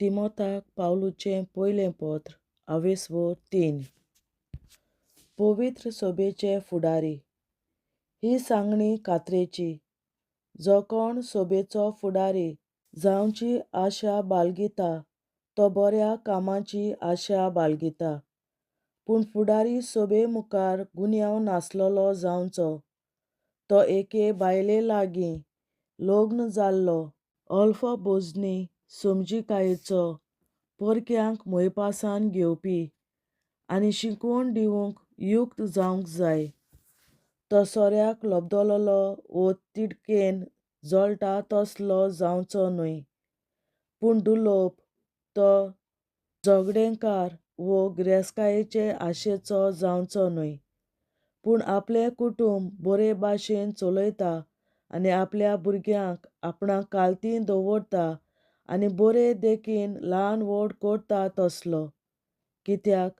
तिमोताक पावलूचें पयलें पत्र, आवेसवो 3. पवित्र सभेचे फुडारी. ही सांगणी कात्रेची. जो कोण सभेचो फुडारी जावची आशा बाळगिता तो बऱ्या कामाची आशा बाळगिता. पूण फुडारी सभे मुखार गुन्यांव नासलेलो जावचो. तो एके बायले लागीं लग्न जाल्लो, अल्फबोजनी समजिकायेचो, परक्यांक मोयपासान घेवपी आनी शिकवण दिवंक युक्त जावंक जाय. तो सोऱ्याक लब्दलोलो वो तिडकेन जळटा तसलो जावचो न्हय, पूण दुलोप, तो झगडेंकार वो गिरेस्कायेचे आशेचो जावचो न्हय, पूण आपलें कुटूंब बरे भाशेन चलयता आनी आपल्या भुरग्यांक आपणाक कालती दवरता आनी बरे देखीन ल्हान व्हड करता तसलो. कित्याक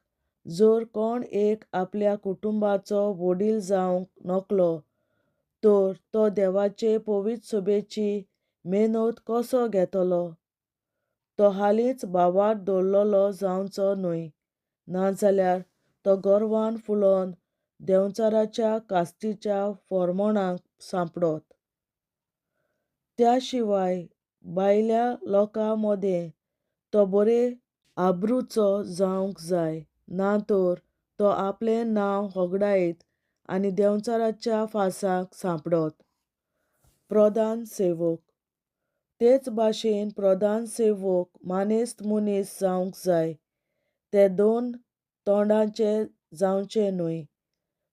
जर कोण एक आपल्या कुटुंबाचो वडील जावंक नकलो तर तो देवाचे पवित्र सभेची मेहनत कसो घेतलो? तो हालींच भावार्थ दवरलेलो जावचो न्हय, नाजाल्यार तो गर्वान फुलोवन देंवचाराच्या कास्तीच्या फॉर्मोणाक सांपडत. त्या शिवाय भायल्या लोकां मदें तो बरे आब्रूचो जावंक जाय, ना तर तो आपलें नांव होगडायत आनी देंवचाराच्या फांसाक सांपडत. प्रधान सेवक. तेच भाशेन प्रधान सेवक मानेस्त मनीस जावंक जाय. ते दोन तोंडाचे जावचे न्हय,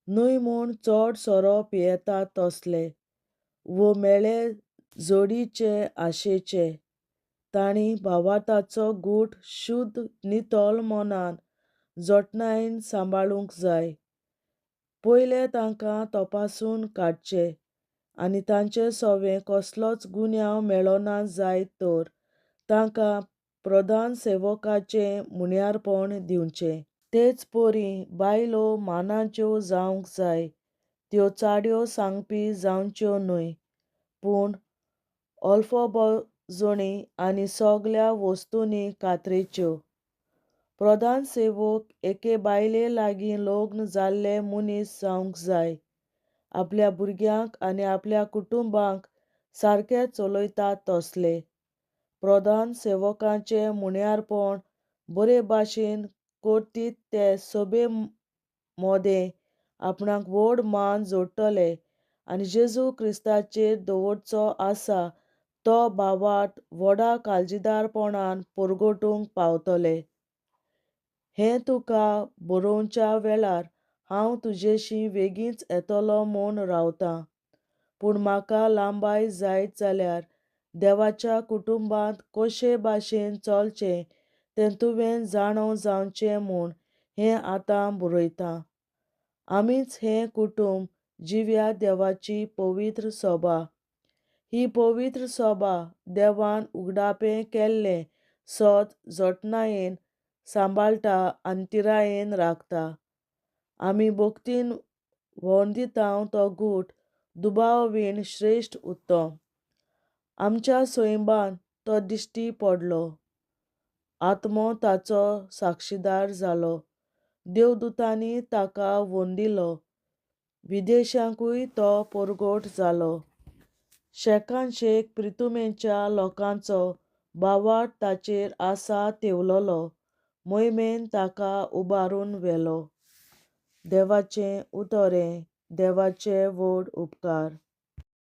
न्हय म्हूण चड सोरो पियेता तसले वो मेळे जोडीचे आशेचे. तांणी भावार्थाचो गूट शुद्ध नितळ मनान जतनायेन सांबाळूंक जाय. पयले तांकां तपासून काडचे आनी तांचे सवें कसलोच गुन्यांव मेळना जायत तर तांकां प्रधान सेवकाचें मुन्यारपण दिवचें. तेच परी बायलो मानाच्यो जावंक जाय. त्यो चाड्यो सांगपी जावच्यो न्हय, पूण अल्फबोजणी आनी सगल्या वस्तूंनी कात्रेच्यो. प्रधान सेवक एके बायले लागीं लग्न जाल्ले मनीस जावंक जाय. आपल्या भुरग्यांक आनी आपल्या कुटुंबाक सारके चलयतात तसले. प्रधान सेवकाचें मुन्यारपण बरे भाशेन करतीत ते सभे मदें आपणाक व्हड मान जोडटले आनी जेजू क्रिस्ताचेर दवरचो आसा तो भावार्थ व्हडा काळजीदारपणान परगटूंक पावतले. हें तुका बरोवच्या वेळार हांव तुजेशी वेगींच येतलो म्हूण रावतां. पूण म्हाका लांबाय जायत जाल्यार देवाच्या कुटुंबांत कशे भाशेन चलचें तें तुवें जाणो जावचें म्हूण हें आतां बरयतां. आमीच हें कुटूंब जिव्या देवाची पवित्र सभा. ही पवित्र सभा देवान उगडापें केल्लें सत जतनायेन सांबाळटा आनी तिरायेन राखता. आमी भक्तीन वंदिता तो गूट दुबावीण श्रेश्ठ उत्तम. आमच्या सैमान तो दिश्टी पडलो. आत्मो ताचो साक्षीदार जालो. देवदूतांनी ताका वंदिलो. विदेशांकूय तो परगट जालो. शेकान शेक प्रितुमेच्या लोकांचो भावार्थ ताचेर आसा तेवलोलो. मोहिमेन ताका उबारून व्हेलो. देवाचें उतरें, देवाचे व्हड उपकार.